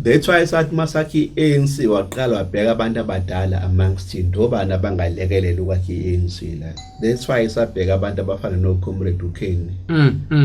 That's why sathi masakhi i-ANC, waqala wabheka abantu abadala amongst thina, obani abangalekelela ukwakha i-ANC la. That's why sabheka abantu abafana no-Comrade uKenny,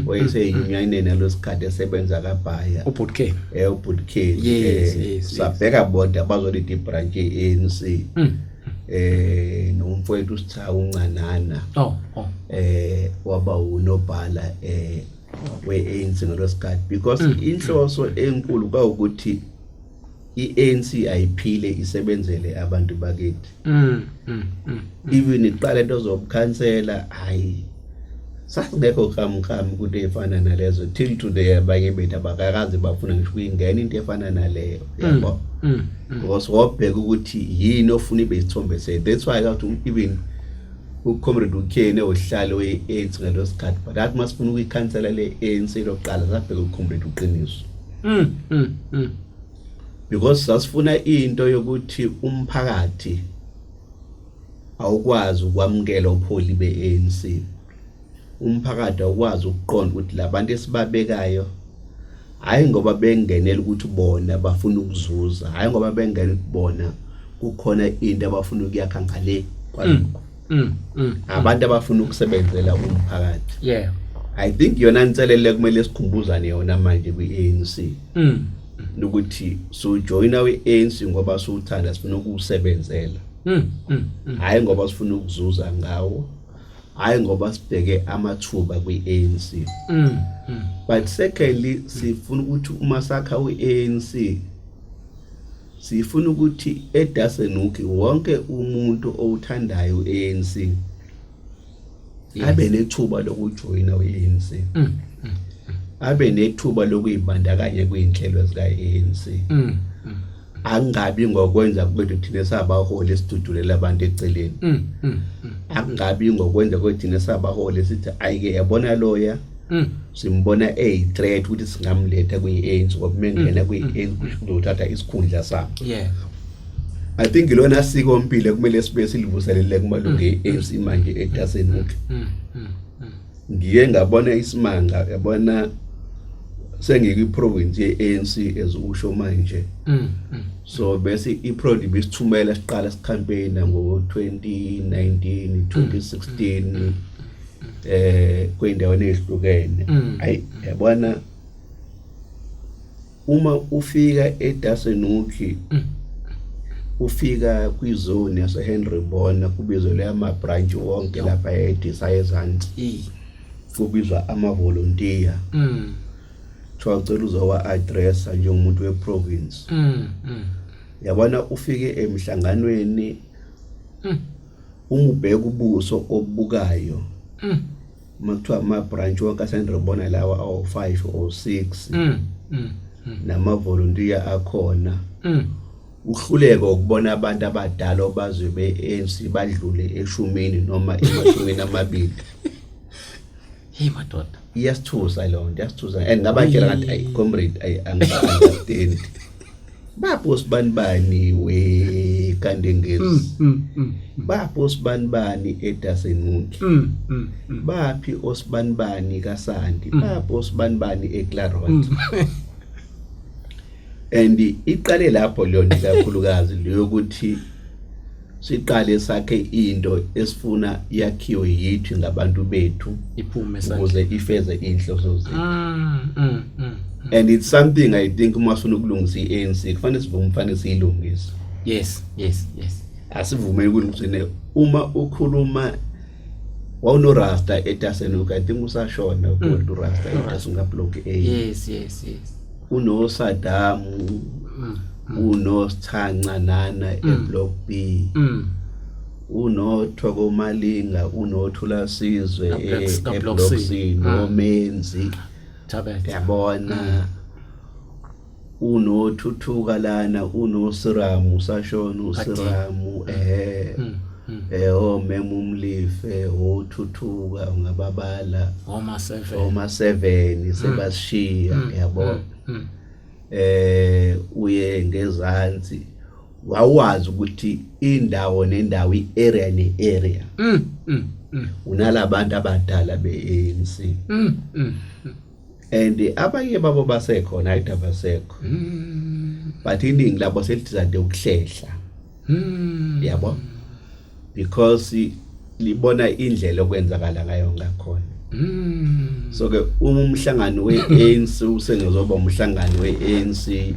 wayeseyunyaneni nalosikhathi esebenza kaBhaya. UButken. UButken. Sabheka bodwa abazolida ibranch ye-ANC, nomfowethu uSitha uncanana. Oh. Waba unobhala we-ANC ngalosikhathi, because inhloso enkulu kwawukuthi i-ANC ayiphile, isebenzele abantu bakithi. Even iqala into zobukhansela, hayi, sasingekho kramkram ukuthi efana nalezo. Till today abanye bethu abakakaze bafuna ngisho ukuyingena into efana naleyo, yabo, because wabheka ukuthi yini ofuna ibe isithombe sethu. That's why kathi even uComrade uKenny ohlalo we-ANC ngalo sikhathi, but athi masifuna ukuyikhansela le-ANC lokuqala, sabheka uComrade uQiniso, because sasifuna into yokuthi umphakathi awukwazi ukwamukela ubuholi be-ANC, umphakathi awukwazi ukuqonda ukuthi labantu esibabekayo, hayi ngoba bengenela ukuthi bona bafuna ukuzuza, hayi ngoba bengena ukuthi bona kukhona into abafuna ukuyakha ngale kwalokho, abantu abafuna ukusebenzela umphakathi. I think yona inselele kumele sikhumbuzane yona manje kwi-ANC, ukuthi sojoyina kwi-ANC ngoba siwuthanda, sifuna ukuwusebenzela, hayi ngoba sifuna ukuzuza ngawo, hayi ngoba sibheke amathuba kwi-ANC. But secondly, sifuna ukuthi uma sakha u-ANC, sifuna ukuthi eDassenhoek wonke umuntu owuthandayo u-ANC abe nethuba lokujoyina u-ANC, abe nethuba lokuyibandakanya kuyinhlelo zika-ANC, angabi ngokwenza kwethu thina sabaholi esidudulela abantu eceleni, akungabi ngokwenza kwethu thina sabaholi sithi, ayike, yabona loya, simbona eyi-threat ukuthi singamletha kwi-ANC, ngoba uma engena kwi-ANC kusho kuzothatha isikhundla sami. I think ilona siko mpilo kumele sibe silivuselele kumalungu e-ANC manje eDassenhoek. Ngiye ngabona isimanga, yabona, sengikwi-province ye-ANC as usho manje. So bese i-province ibisithumela siqala sicampaign ngo-2019, 2016 kwey'ndaweni ey'hlukene. Hayi, yabona, uma ufika eDassenhoek, ufika kwizone yase-Henry Bona, kubizwe ama-branch wonke lapha eDisa ezansi, kubizwa ama-volunteer, kuthiwa ucela uzowa-addressa njengomuntu we-province. Yabona, ufike emhlanganweni, uma ubheka ubuso obukayo, uma kuthiwa ama-branch wonke aseHenry Bona lawa awu-5 or 6, nama-volunteer akhona, uhluleke ukubona abantu abadala obazwe be-ANC badlule 10 noma ema-20. Hey madoda. Iyasithusa leyo nto, iyasithusa, and ngabatshela ngathi, ayi comrade, ayi, angiba-understand, bapho sibanibani wekandengezi, bapho osibanibani eDassenhoek, baphi osibanibani kaSandi, baphi osibanibani eClarot? And iqale lapho leyo nto kakhulukazi leyo, ukuthi siqale sakhe into esifuna yakhiwe yithi ngabantu bethu, iphume esandleni, ukuze ifeze inhloso zethu. And it's something I think uma sifuna ukulungisa i-ANC kufanele sivume, kufanele siyilungise. Asivumeli ukulungisa. Uma ukhuluma wawunorasta eDassenhoek, I think usashona kodwa urasta eDassenhoek Block A. UnoSaddam, unoSithancanana eBlock B, unoThoko Malinga, unoThula Sizwe Ka-Block eBlock C. C, noMenzi. Thabethe. Yabona, unothuthuka lana, unoSiramu, usashona uSiramu, omema umlife, othuthuka, ungababala. Oma 7. Oma 7 sebashiya, yabo. Uye ngezansi, wawazi ukuthi indawo nendawo, i-area ne-area, unalabantu abadala be-ANC, and abanye babo basekhona, hayi abasekho. But iningi labo selidecide ukuhlehla. Yabo, because libona indlela okwenzakala ngayo ngakhona. So ke uma umhlangano we-ANC usengezoba umhlangano we-ANC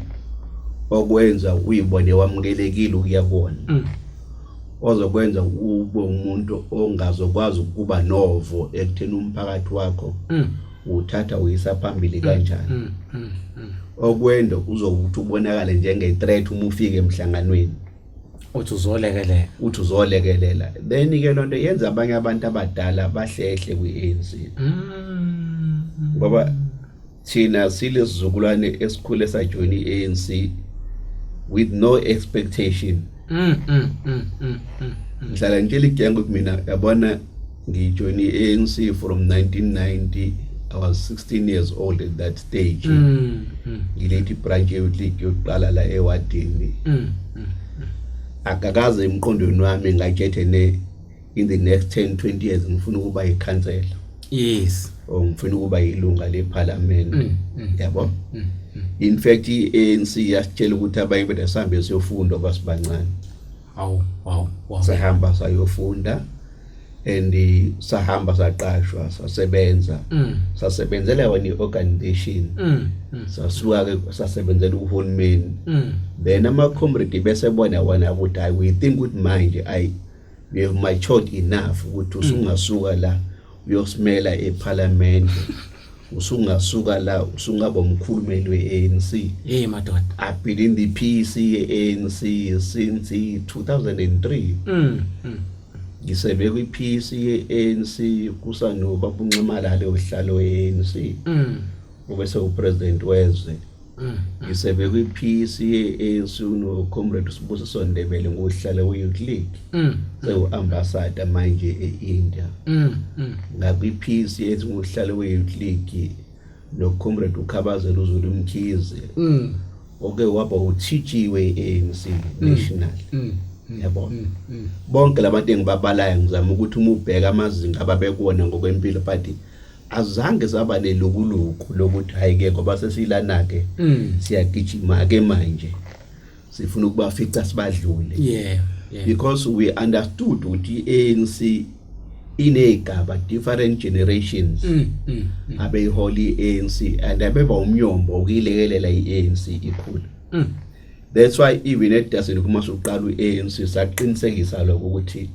okwenza uyibone wamukelekile ukuya kuwona, ozokwenza ube umuntu ongazokwazi ukuba novo ekutheni umphakathi wakho uthatha uyisa phambili kanjani, okwendo uzokuthi ubonakale njenge-threat uma ufika emhlanganweni. Uthi uzolekelela. Uthi uzolekelela, then ke lonto yenza abanye abantu abadala bahlehle kwi-ANC, ngoba thina silesizukulwane esikhule sajoyina i-ANC with no expectation. Ngihlala ngitshela igenge ukuthi mina, yabona, ngijoyina i-ANC from 1990. I was 16 years old at that stage. Ngilethe ibranch youth league yokuqala la ewadini. Akakaze emqondweni wami ngatshethe ne in the next 10 20 years ngifuna ukuba yikhansela or ngifuna ukuba yilunga leParliament. Yabo, in fact i-ANC yasitshela ukuthi abanye bethu sihambe siyofunda kwasibancane. Awu, wow. Sahamba sayofunda and sahamba saqashwa, sasebenza, sasebenzela yona i-organization. Sasuka ke sasebenzela uhulumeni. Then ama-comrade bese bona wona ukuthi hayi, we think ukuthi manje ayi, we have matured enough ukuthi usungasuka la uyosimela eParliament, usungasuka la usungaba umkhulumeli we-ANC. Hey madoda. I've been in the PEC ye-ANC since 2003. Ngisebe kwi-PEC ye-ANC kusanobaba uNxamalala uhlalo we-ANC, ubese upresident wezwe. Ngisebe kwi-PEC ye-ANC uno-comrade Sibusiso Ndebele nguhlalo we-Youth League, sewu-ambassador manje e-India. Ngakwi-PEC ethi nguhlalo we-Youth League no-comrade uKhabazela uZulu Mkhize, oke waba u-TG we-ANC national. Yabo, bonke labantu engibabalayo, ngizama ukuthi uma ubheka amazinga ababekuwona ngokwempilo, but azange saba nelukuluku lokuthi hayi ke, ngoba sesilana ke, siyagijima ke manje, sifuna ukubafica sibadlule, because we understood ukuthi i-ANC inezigaba, different generations abeyihola i-ANC and abeba umnyombo ukuyilekelela i-ANC ikhula. That's why even edasini kuma suqala u-ANC saqinisekisa lokho ukuthi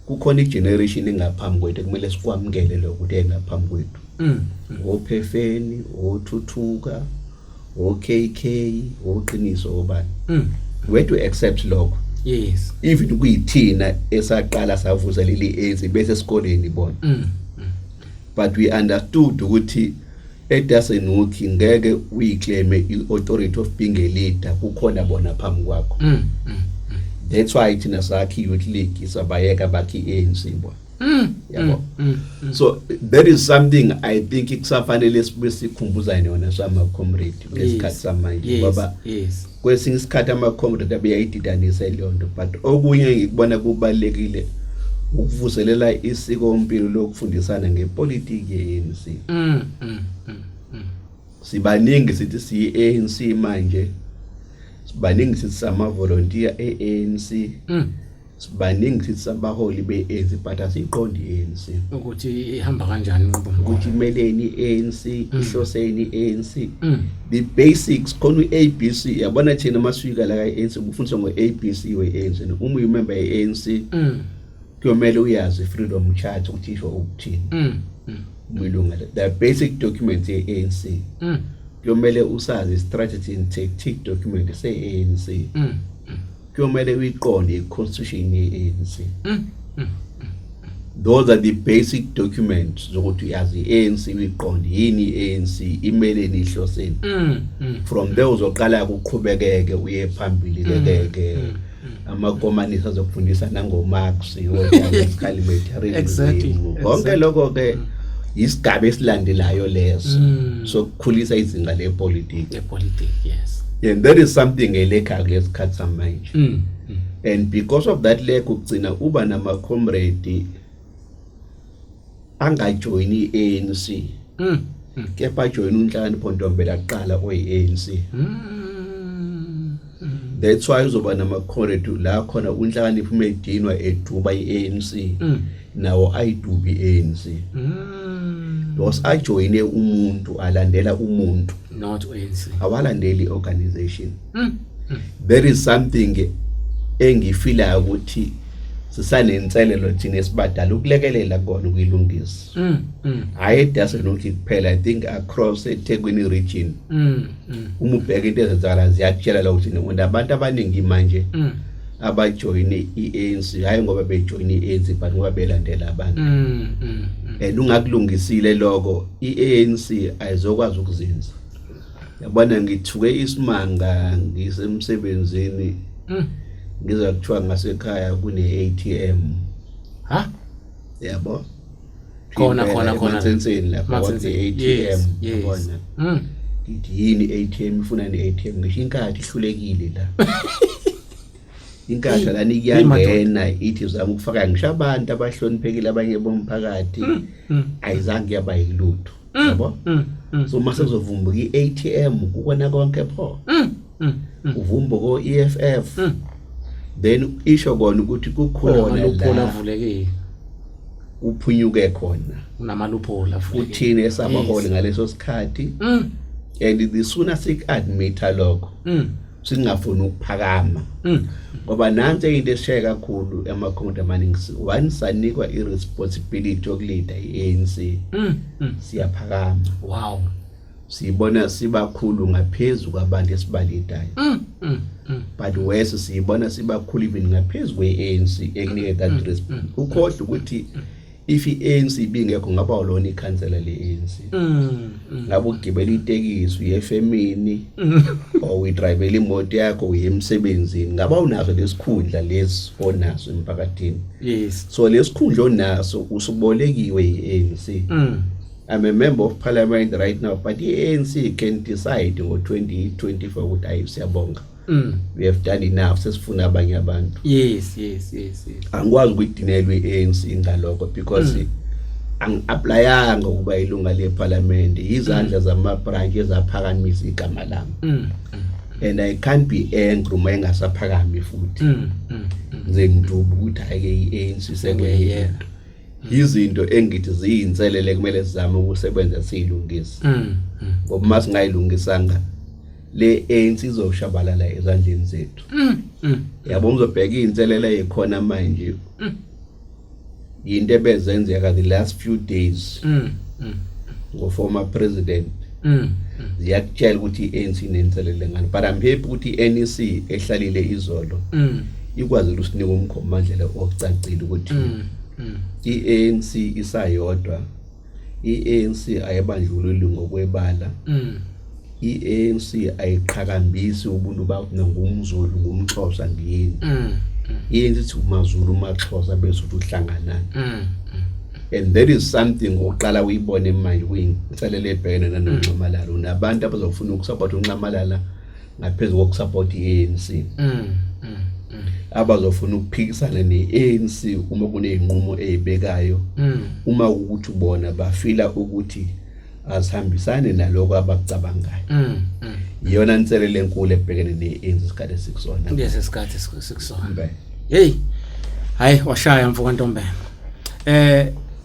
kukhona igeneration engaphambi kwethu ekumele sikwamukele lokho ukuthi engaphambi kwethu, ophefeni, othuthuka, o-KK, oqiniso, obani. We had to accept lokho, even kuyithina esaqala savuselela i-ANC bese esikoleni bona, but we understood ukuthi eDassenhoek ngeke uyiclaim i-authority of being a leader kukhona bona phambi kwakho. That's why thina sakhi youth league, sabayeka bakhi i-ANC bona. Yabo, so that is something I think kusafanele sibe sikhumbuzane yona sama comrade ngesikhathi samanje, ngoba kwesinye isikhathi ama-comrade abeyayididanisa leyo nto. But okunye ngikubona kubalulekile ukuvuselela isikompilo lokufundisana ngepolitiki ye-ANC. Sibaningi sithi siyi-ANC manje, sibaningi sithi sama-volunteer e-ANC, sibaningi sithi sabaholi be-ANC, but asiyiqondi i-ANC ukuthi ihamba kanjani inqubomgomo, ukuthi imeleni i-ANC, ihloseni i-ANC, the basics khona u-ABC. Yabona, thina masifika la ka-ANC kufundiswa ngo-ABC we-ANC. Uma uyimember ye-ANC, kuyomele uyazi i-freedom charter ukuthi isho ukuthini. Uma uyilunga, the basic documents ye-ANC, kuyomele usazi i-strategy and tactic document se-ANC. Kuyomele uyiqonde i-constitution ye-ANC. Those are the basic documents zokuthi uyazi i-ANC, uyiqonde yini i-ANC, imeleni, ihloseni. From there uzoqala ukuqhubekeke uye phambili ke ke amakomanisi azokufundisa nangoMarx, oCharles, konke lokho ke isigaba esilandelayo leso sokukhulisa izinga lepolitiki. Lepolitiki, yes. And that is something elacka kulesikhathi samanje. And because of that lack, ugcina uba nama comrade angajoyini i-ANC, kepha ajoyina uNhlakanipho Ntombela kuqala oyi-ANC. That's why uzoba nama-corridor la khona uNhlakanipho uma edinwa eduba i-ANC, nawo ayidubi i-ANC, because ajoyine umuntu, alandela umuntu, not ANC. Awalandeli i-organization. There is something engifilayo ukuthi sisanenselelo thina esibadala ukulekelela kona ukuyilungisa, hhayi eDassenhoek kuphela, I think across eThekwini region. Uma ubheka into ezenzakala, ziyakutshela la ukuthi nabantu abaningi manje abajoyine i-ANC, hhayi ngoba bejoyine i-ANC, but ngoba belandela abantu. And ungakulungisile lokho, i-ANC ayizokwazi ukuzinza. Yabona, ngithuke isimanga ngisemsebenzini, ngizwa kuthiwa ngasekhaya kune-ATM. Ha? Yabo. Khona, khona, khona. Emansenseni lapha. Emansenseni. Kwathi ATM. Yabona, ngithi yini i-ATM, ifuna ne-ATM? Ngisho inkathi ihlulekile la, inkatha lana iyangena, ithi zama ukufaka ngisho abantu abahloniphekile, abanye bomphakathi, ayizange yaba yilutho, yabo. So uma sekuzovumbuka i-ATM kukona konke pho, uvumbuka o-EFF, then isho kona ukuthi kukhona Kunama-loophole la avulekile. Kuphunyuke khona. Kunama-loophole avulekile. Kuthini esabaholi ngaleso sikhathi, and the sooner sik-admit-a lokho, singafuni ukuphakama, ngoba nansi into esishaye kakhulu emakhomodi amaningi: once sanikwa i-responsibility yokulida i-ANC, siyaphakama, siyibona sibakhulu ngaphezu kwabantu esibalidayo, but wese siyibona sibakhulu even ngaphezu kwe-ANC ekunike that responsibility. Ukhohlwa ukuthi if i-ANC ibingekho, ngaba ulona ikhansela le-ANC, ngabe ugibela itekisi uye efemini or uyidrayivela imoto yakho uye emsebenzini, ngaba unaso lesikhundla lesi onaso emphakathini. So lesikhundla onaso usubolekiwe yi-ANC. I'm a member of parliament right now, but i-ANC can decide ngo-2024 ukuthi ayi, siyabonga, we have done enough, sesifuna abanye abantu. Angikwazi ukuyidinelwa i-ANC ngalokho, because angi-applyanga ukuba ilunga lephalamende, izandla zama-branch ezaphakamisa igama lami, and I can't be angry uma engasaphakami futhi, ngize ngiduba ukuthi hhayi-ke, i-ANC sekwenye into. Izinto engithi ziyinselele kumele sizame ukusebenza siyilungise, ngoba uma singayilungisanga le ANC izoshabalala ezandleni zethu. Yabo, ngizobheka iy'nselelo ey'khona manje, yinto ebezenzeka the last few days ngo-former president, ziyakutshela ukuthi i-ANC inenselele ngani. But I'm happy ukuthi i-NEC ehlalile izolo ikwazi ukusinika umkhombandlela ocacile ukuthi i-ANC isayodwa, i-ANC ayibandlululi ngokwebala, i-ANC ayiqhakambisi ubuntu bakho, ngumZulu, ngumXhosa, ngiyini. I-ANC ithi umaZulu, umaXhosa, bese uthi uhlanganani. And there is something oqala uyibone manje kuyinselele ebhekene nanoNxamalala, unabantu abazofuna ukusapota uNxamalala ngaphezu kokusupport i-ANC, abazofuna ukuphikisana ne-ANC uma kuney'nqumo ey'bekayo, uma ukuthi bona bafila ukuthi azihambisani naloko abakucabangayo. Iyona nselele enkulu ebhekene ne-ANC isikhathi esikusona. Kulesi sikhathi sikusona. Impela. Hey, hayi, washaya mfo kaNtombela.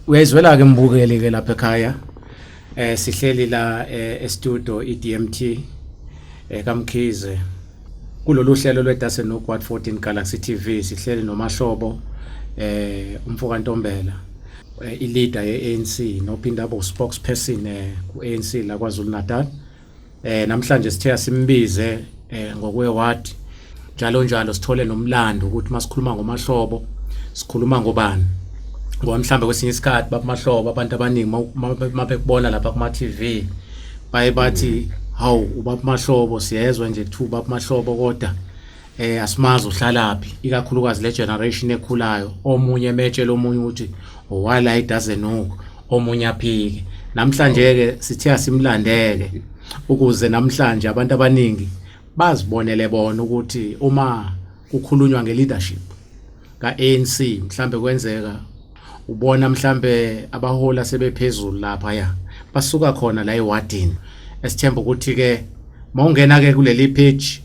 Uyayizwela ke mbukeli ke lapha ekhaya. Sihleli la e-studio iDMT kaMkhize. Kulolu hlelo lweDassenhoek Ward 14 Galaxy TV sihleli noMahlobo umfo kaNtombela, i-leader ye-ANC nophinda abe spokesperson ku-ANC la KwaZulu Natal. Namhlanje sithe asimbize ngokwe ward njalo njalo, sithole nomlando ukuthi masikhuluma ngoMahlobo sikhuluma ngobani, ngoba mhlambe kwesinye isikhathi babuMahlobo abantu abaningi mabekubona lapha kuma TV baye bathi hawu, ubaba Mahlobo, siyezwa nje kuthiwa ubaba Mahlobo, kodwa asimazi uhlalaphi, ikakhulukazi le generation ekhulayo. Omunye emetshela omunye ukuthi owala iDassenhoek, omunye aphike. Namhlanje ke sithe asimlandeke ukuze namhlanje abantu abaningi bazibonele bona ukuthi uma kukhulunywa nge-leadership ka-ANC, mhlambe kwenzeka ubona mhlambe abaholi sebephezulu lapha ya basuka khona la ewadini. Esithemba ukuthi ke mawungena ke kuleli page.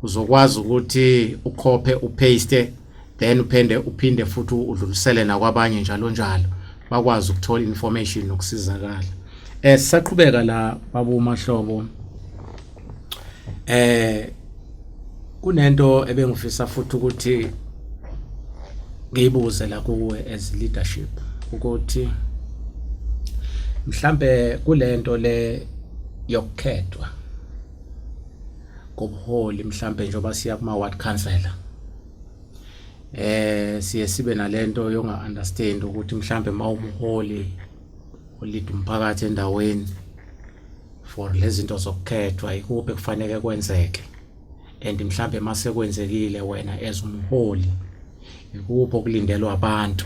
Uzokwazi ukuthi ukhophe, upaste, then uphinde uphinde futhi udlulisele nakwabanye njalo njalo, bakwazi ukuthola information nokusizakala. Sisaqhubeka la, baba uMahlobo, kunento ebengifisa futhi ukuthi ngiyibuze la kuwe as leadership, ukuthi mhlambe kulento le yokukhethwa kobuholi, mhlambe njengoba siya kuma ward councillor, siye sibe nalento yonga understand ukuthi mhlambe mawumholi olead umphakathi endaweni for lezi zinto zokukhethwa, ikuphi kufanele kwenzeke, and mhlambe mase kwenzekile, wena as umholi ikuphi okulindelwa abantu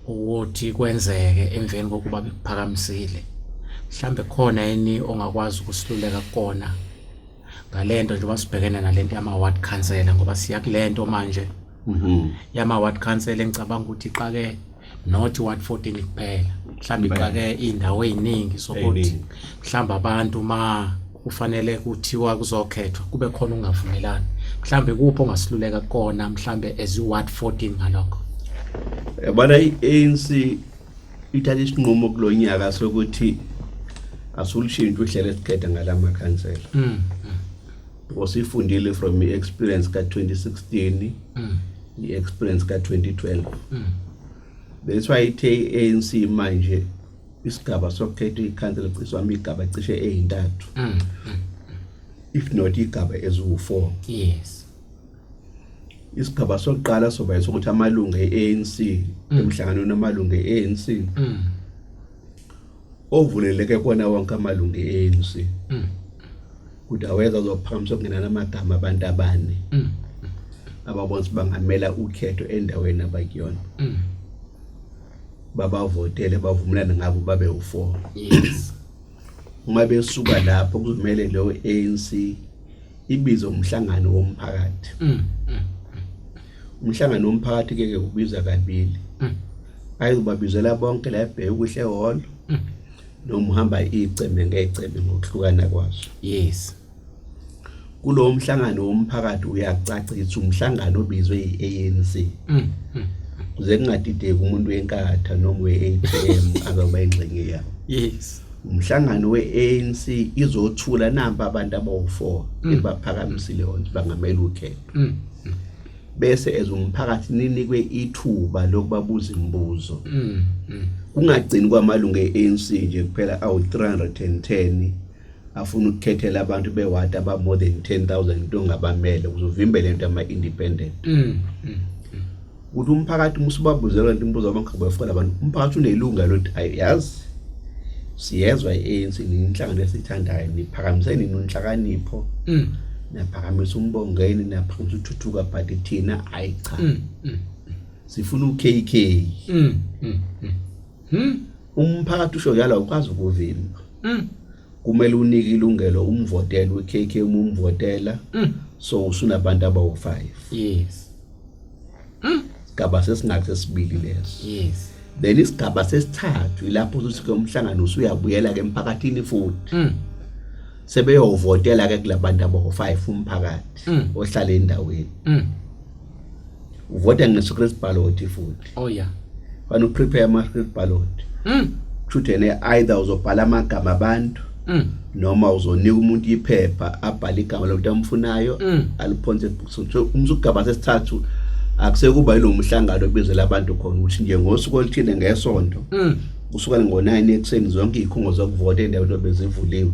ukuthi kwenzeke emveni kokuba bekuphakamisile? Mhlambe khona yini ongakwazi ukusiluleka kona ngalento njengoba sibhekene nalento yama ward councillor, ngoba siya kulento manje yama ward councillor engicabanga ukuthi iqake not ward 14 kuphela, mhlawumbe iqake indawo eziningi sokuthi mhlawumbe abantu ma kufanele kuthiwa kuzokhethwa kube khona ukungavumelani. Mhlawumbe kuphi ongasiluleka kona mhlawumbe as i-ward 14 ngalokho? Yabona, i-ANC ithatha isinqumo kulonyaka sokuthi asulishintshe uhlelo esikhetha ngalamakhansela because ifundile from i-experience ka-2016, i-experience ka-2012. That's why ithe i-ANC manje isigaba sokukhetha ikhansela ciswami igaba cishe eyintathu, if not igaba eziwu-4. Isigaba sokuqala soba sokuthi amalungu e-ANC emhlanganweni amalungu e-ANC ovuleleke kona wonke amalungu e-ANC ukuthi aweza azophakamisa okungenani amagama abantu abane ababona ukuthi bangamela ukhetho endaweni abakuyona, babavotele, bavumelane ngabo, babe u4. Uma besuka lapho, kuzomele leyo ANC ibize umhlangano womphakathi. Umhlangano womphakathi ke ubiza kabili. Ayizobabizela bonke la eBheke Hall noma uhamba icembe ngecembe ngokuhlukana kwazo. Kulowo mhlangano womphakathi uyacacisa umhlangano obizwe yi-ANC kuze kungadideki umuntu weNkatha noma we-ATM azoba ingxenye yawo. Umhlangano we-ANC izothula nampa abantu abawu-4 ebaphakamisile wona bangamela ukhetho, bese as umphakathi ninikwe ithuba lokubabuza imibuzo, kungagcini kwamalungu e-ANC nje kuphela awu-310 afuna ukukhethela abantu bewadi aba more than 10,000 into ongabamele ukuze uvimbele into ama-independent, ukuthi umphakathi uma usubabuzela lento imibuzo bonke befuna abantu, umphakathi unelungelo lokuthi, "Ayi, yazi siyezwa i-ANC ninhlangano esithandayo, niphakamise nini unhlakanipho, naphakamisa uMbongeni, naphakamisa uThuthuka, but thina ayi cha, sifuna uKK." Umphakathi usho njalo, awukwazi ukuvimba. Kumele unike ilungelo, umvotele uKK. Uma umvotela, so usunabantu abawu-5. Sigaba sesingaki? Sesibili leso. Then isigaba sesithathu ilapho uthi ke umhlangano usuyabuyela ke emphakathini futhi, sebeyovotela ke kulabantu abawu-5 umphakathi ohlala endaweni. Uvota nge-secret ballot futhi. Fanele uprepare ama-secret ballot. Kusho ene either uzobhala amagama abantu noma uzonika umuntu iphepha abhale igama lomuntu amfunayo, aliphonse ebhokisini. So umsugaba sesithathu akusekuba yilo mhlangano obizela abantu khona ukuthi nje ngosuku oluthile ngesonto, kusukela ngo-9 ekuseni, zonke iy'khungo zokuvota endaweni bezivuliwe,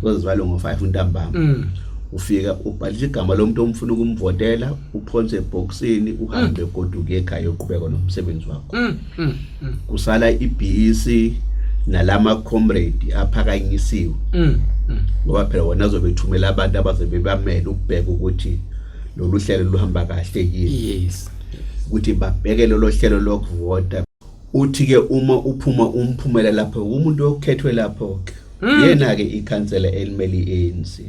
kuzozivalwe ngo-5 ntambama. Ufika ubhalisa igama lomuntu omfuna ukumvotela, uphonse ebhokisini, uhambe goduke ekhaya, uqhubeka nomsebenzi wakho. Kusala i-BEC nalama comrade aphakanyisiwe, ngoba phela wona azobe ethumela abantu abazobe bamele ukubheka ukuthi lolu hlelo luhamba kahle yini, ukuthi babheke lolo hlelo lokuvota. Uthi ke uma uphuma umphumela lapho, umuntu okhethwe lapho ke yena ke ikhansela elimele i-ANC.